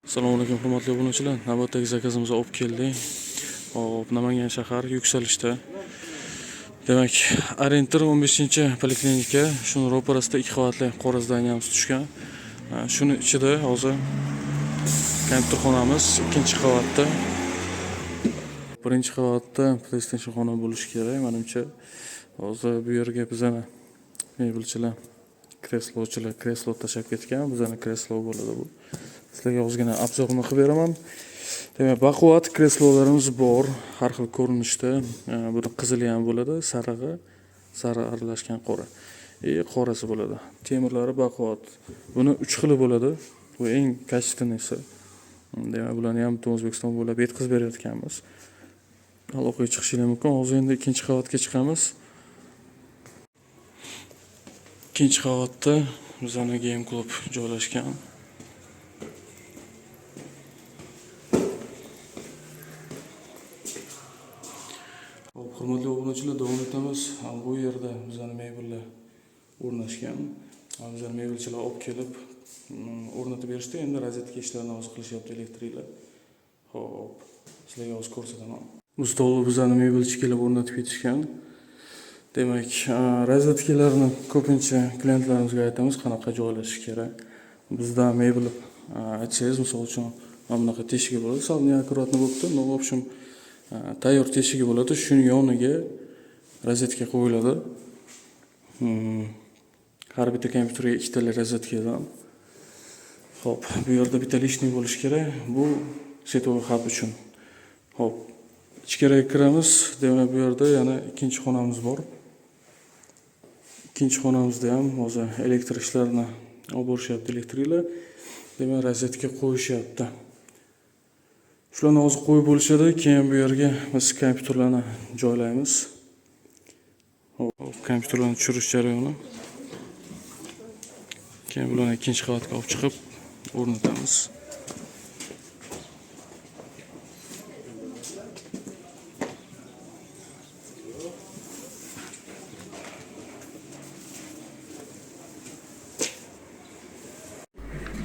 Assalomu alaykum, hurmatli obunachilar. Navbatdagi zakazimizni olib keldik. Hop, Namangan shahar, Yuksalishda. Demak, Orientir 15-poliklinika, shuni ro'parasida ikki qavatli qora здания miz tushgan. Shuni ichida hozir kompyuterxonamiz ikkinchi qavatda. Birinchi qavatda PlayStation xona bo'lishi kerak, menimcha. Hozir bu yerga bizani mebelchilar, kreslochilar kreslo tashlab ketgan. Bizani kreslo bo'ladi bu. Sizlarga ozgina обзор ni qilib beraman. Demak, baquvvat kreslolarimiz bor, har xil ko'rinishda. Buni qizili ham bo'ladi, sarig'i, sariq aralashgan qora. И qorasi bo'ladi. Temirlari baquvvat. Buni 3 xili bo'ladi. Bu eng качественный si. Demak, bularni ham butun O'zbekiston bo'ylab yetkazib berayotganmiz. Aloqaga chiqishingiz mumkin. Hozir endi ikkinchi qavatga chiqamiz. Ikkinchi qavatda bizani game klub joylashgan. Hop, hurmatli obunachilar, davom etamiz. Bu yerda bizani mebellar o'rnashgan. Bizani mebelchilar olib kelib o'rnatib berishdi. Endi rozetka ishlarini hozir qilishyapti elektriklar. Hop, sizlarga hozir ko'rsataman. Bu stolni bizani mebelchi kelib o'rnatib ketishgan. Demak, rozetkalarni ko'pincha klientlarimizga aytamiz, qanaqa joylashishi kerak. Bizda mebel aytsangiz, misol uchun, mana bunaqa teshigi bo'ladi. Sal неаккуратно bo'libdi, но, в общем, tayyor teshigi bo'ladi. Shuni yoniga rozetka qo'yiladi. Har bitta kompyuterga ikkitali rozetkadan. Xo'p, bu yerda bitta лишний bo'lishi kerak. Bu сетевой хаб uchun. Xo'p, ichkariga kiramiz. Demak, bu yerda yana ikkinchi xonamiz bor. Ikkinchi xonamizda ham hozir elektr ishlarini olib borishyapti elektriklar. Demak, rozetka qo'yishyapti. Shularni hozir qo'yib bo'lishadi, keyin bu yerga biz kompyuterlarni joylaymiz. Hop, kompyuterlarni tushirish jarayoni. Keyin bularni ikkinchi qavatga olib chiqib o'rnatamiz.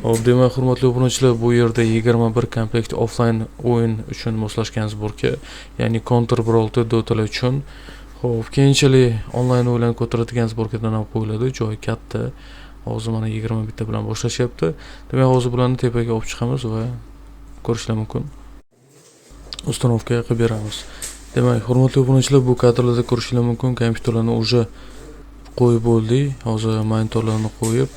Hop, demak, hurmatli obunachilar, bu yerda 21 komplekt offline o'yin uchun moslashgan сборка, ya'ni Counter 1.6, Dota uchun. Xo'p, keyinchalik onlayn o'yinlarni ko'taradigan сборка dan ham qo'yiladi, joyi katta. Hozir mana 21 ta bilan boshlashyapti. Demak, hozir bularni tepaga olib chiqamiz va ko'rishlar mumkin. Установка qilib beramiz. Demak, hurmatli obunachilar, bu kadrlarda ko'rishinglar mumkin, kompyuterlarni уже qo'yib bo'ldik. Hozir monitorlarni qo'yib,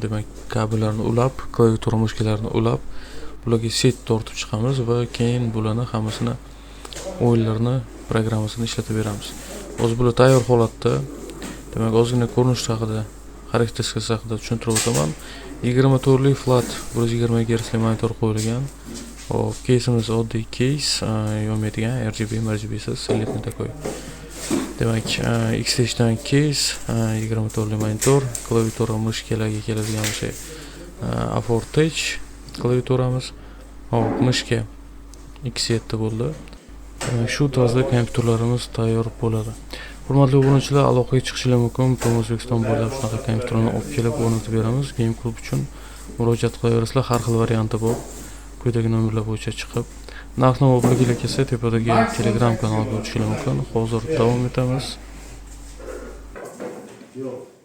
demak, kabellarni ulab, klaviatura, мышка larni ulab, bularga сеть tortib chiqamiz va keyin bularni hammasini o'yinlarni programmasini ishlatib beramiz. Hozir bular tayyor holatda. Demak, ozgina ko'rinish haqida, xarakteristikasi haqida tushuntirib o'taman. 24lik flat 120 Hz monitor qo'yilgan. Hop, keysimiz oddiy keys, yonmaydigan, RGB, RGBsiz, элитный такой. Demak, X5dan keys, 24lik monitor, klaviatura, мышка larga keladigan bo'lsak, A4 Tech klaviaturamiz. Hop, мышка X7 bo'ldi. Demak, shu tarzda kompyuterlarimiz tayyor bo'ladi. Hurmatli obunachilar, aloqaga chiqishingiz mumkin. Butun O'zbekiston bo'ylab shunaqa kompyuterlarni olib kelib o'rnatib beramiz. Game Club uchun murojaat qilaverasizlar, har xil varianti bor. Quyidagi nomerlar bo'yicha chiqib, narx-navo bilgilar kelsa, tepadagi Telegram kanalga o'tishingiz mumkin. Hozir davom etamiz. Yo'q.